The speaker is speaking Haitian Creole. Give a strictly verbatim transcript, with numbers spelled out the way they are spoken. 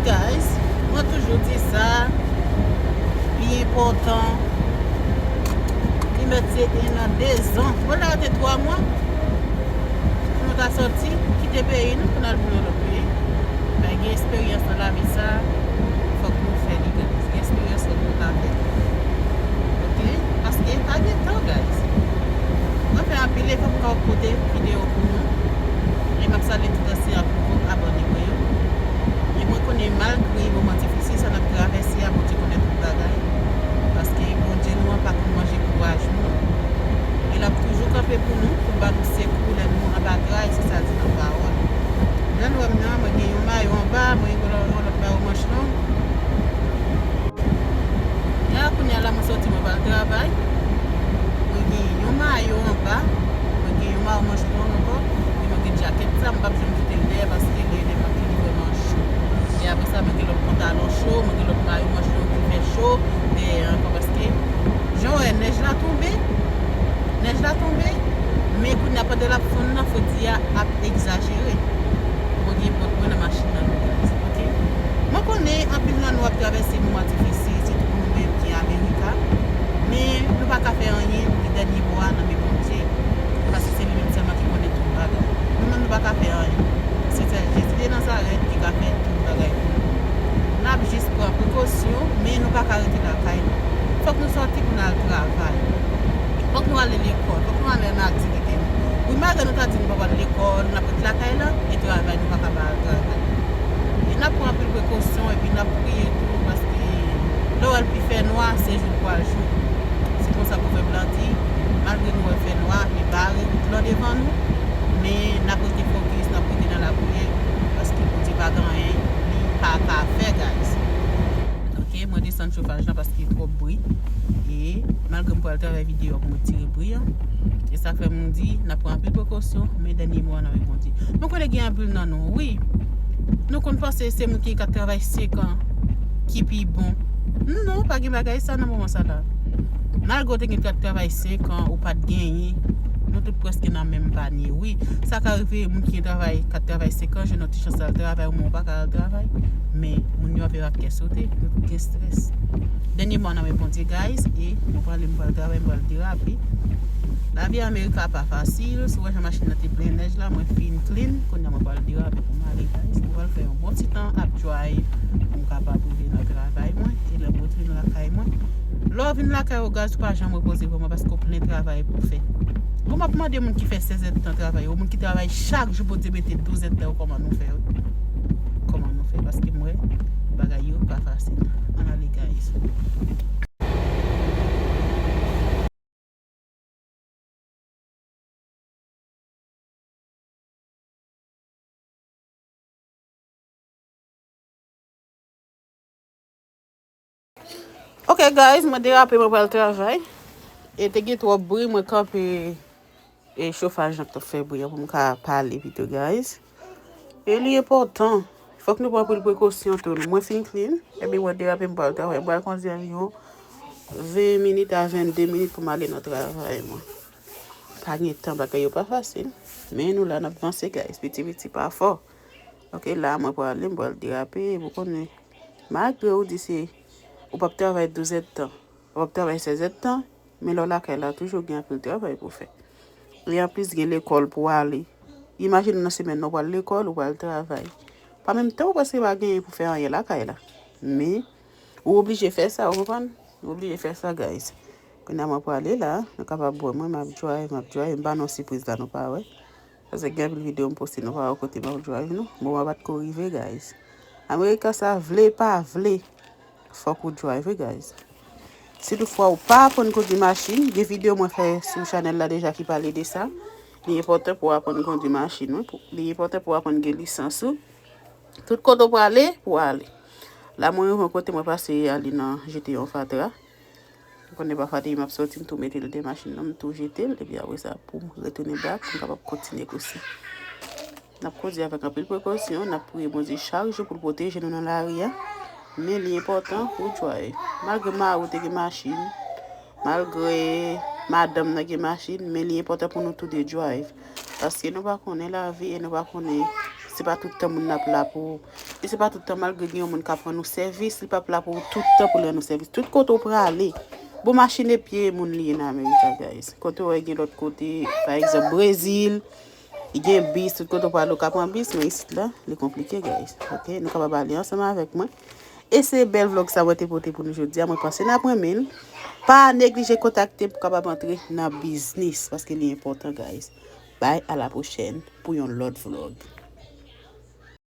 Guys, mwen toujou di sa, li enpòtan, li mèt se en an, de zan. Mwen la te twa mwa pou nou ta sòti, kite peyi nou pou n al viv nan lòt peyi. Men gen eksperyans nan lavi sa, fòk nou fè li, guys. Gen eksperyans fòk nou ta fè. Ok? Paske pa gen tan, guys. Mwen fè anpil efò pou m kapab pote videyo pou nou. E m ap salye tout ansyen ak nouvo abòne mwen yo. E mwen konnen malgre moman difisil sa n ap travèse a, Bondye konnen tout bagay. Paske Bondye nou an pa konn manje kouraj nou. E l ap toujou kanpe pou nou, pou ba nou sekou lè nou anba tray, se sa l di nan pawòl. Jan nou wè m nan, mwen gen yon mayo anba, mwen gen yon lòt mayo manch long. Kounye a la, mwen sòti, mwen pral travay. Mwen gen yon mayo anba, mwen gen yon mayo manch long ankò, e mwen gen djakèt sa, m p ap janm kite l dèyè paske lè, lè m ap vini vrèman cho. E apre sa, mwen gen lòt pantalon cho, mwen gen lòt mayo manch long ki fè cho dèyè ankò paske jan w wè nèj la tonbe, nèj la tonbe, men kounye a pandan l ap fonn nan, fredi a ap egzajere. Mwen gen pòt mwen nan machin nan tou, guys, ok? Mwen konnen anpil nan nou ap travèse moman difisil, sitou pou nou menm ki Amerika. Men nou pa ka fè anyen, li dènye mo a nan men Bondye. Paske se li menm sèlman ki konnen tout bagay. Nou menm nou pa ka fè anyen. Se sèl Jezi de Nazarèt ki ka fè tout bagay pou nou. N ap jis pran prekosyon, men nou pa ka rete lakay nou. Fòk nou sòti pou n al travay. Fòk nou ale lekòl, fòk nou ale nan aktivite nou. Wi, malgre nou ta di nou pa pral lekòl, n ap ret lakay la, e travay nou pa ka pa al travay. E n ap pran anpil prekosyon, epi n ap priye tou, paske lè w wè l pi fè nwa, se jou l pral jou. Se konsa pwovèb lan di, malgre nou wè fè nwa, li bare wout lan devan nou, men n ap rete fokis, n ap rete nan lapriyè, paske Bondye pa gen anyen li pa ka fè, guys. Ok, mwen desann chofaj lan paske twòp bri. E malgre m pral travay videyo a pou m retire bri an. E sa fè m di, n ap pran anpil prekosyon, men dènye mo a nan men Bondye. Mwen konnen gen anpil nan nou, wi. Nou konn panse se moun ki ka travay senk an ki pi bon. Non, pa gen bagay sa nan moman sa la. Malgre w te gen ka travay senk an, ou pa t genyen, nou tout prèske nan menm panye, wi. Sa ka rive, moun ki gen travay, ka travay senk an, jwenn yon ti chans al travay, ou menm ou pa ka al travay. Men, moun yo ap viv ak kè sote, nou tout gen strès. Dènye mo a nan men Bondye, guys, e mwen prale, m pral travay, m pral derape. Lavi Amerika pa fasil, si w wè jan machin nan te plen nèj la, mwen fin clean, kounye a mwen pral derape pou m ale, guys. Mwen pral fè yon bon ti tan ap drive pou m kapab rive nan travay mwen, e lè mwen retounen lakay mwen. Lè w vin lakay ou, guys, ou pa janm repoze vrèman paske w plen travay pou w fè. Bon, m ap mande moun ki fè sèz èdtan travay yo, moun ki travay chak jou, Bondye mete douz èdtan yo, kòman nou fè, wi? Kòman nou fè? Paske m wè bagay yo pa fasil. Ann ale, guys. Ok, guys, mwen derape, mwen pral travay. E te gen twòp bri, mwen kanpe e chofaj lan k t ap fè bri an pou m ka pale pito, guys. E li enpòtan. Fòk nou pran anpil prekosyon tou. Mwen fin clean, epi mwen derape, m pral travay. M pral kondui anviwon ven minit a vennde minit pou m ale nan travay mwen. Pa gen tan, bagay yo pa fasil. Men nou la, n ap vanse, guys. Piti piti pa fò. Ok, la, mwen prale, m pral derape. Ou konnen, malgre ou di se, ou p ap travay douz èdtan, ou p ap travay sèz èdtan, men lè w lakay la, toujou gen anpil travay pou w fè. E anplis, gen lekòl pou w ale. Imajine w nan semèn nan, ou pral lekòl, ou pral travay. Pa menm tan, ou prèske pa genyen pou fè anyen lakay la. Men, ou oblije fè sa, ou konprann? Ou oblije fè sa, guys. Kounye a mwen prale la, nou kapab wè mwen, m ap drive, m ap drive, m ba nou sipriz la, nou pa wè. Paske gen anpil videyo m poste, nou pa wè kote m ap drive, non. Moman pa t ko rive, guys. Amerika sa, vle pa vle, fòk ou drive, wi, guys. Si toutfwa ou pa aprann kondui machin, gen videyo mwen fè sou chanèl la deja ki pale de sa. Li enpòtan pou w aprann kondui machin, wi. Pou, li enpòtan pou w aprann gen lisans ou. Tout kote w prale, pou w ale. La, mwen rive yon kote, mwen pase ale nan jete yon fatra. Ou konnen pafwa depi m ap sòti, m tou mete l dèyè machin nan, m tou jete l, epi apre sa, pou m retounen back, pou m kapab kontinye kouse. N ap kondui avèk anpil prekosyon, n ap priye Bondye chak jou pou l pwoteje nou nan lari a. Men li enpòtan pou w drive. Malgre mari w te gen machin, malgre madanm nan gen machin, men li enpòtan pou nou toude drive. Paske nou pa konnen lavi e nou pa konnen Se pa tout tan moun nan ap la pou ou. E se pa tout tan, malgre gen yon moun k ap rann ou sèvis, li p ap la pou ou tout tan pou l rann ou sèvis. Tout kote w prale, bon, machin e pye moun li ye nan America, guys. Kote w wè gen lòt kote, pa egzanp, Brezil, gen bis, tout kote w prale, w ka pran bis, men isit la, li konplike, guys. Ok, nou kapab ale ansanm avèk mwen. E se bèl vlog sa mwen te pote pou nou jodi a. Mwen panse n ap renmen l. Pa neglije kontakte m pou kapab antre nan biznis, paske li enpòtan, guys. Bye, a la pwochèn pou yon lòt vlog.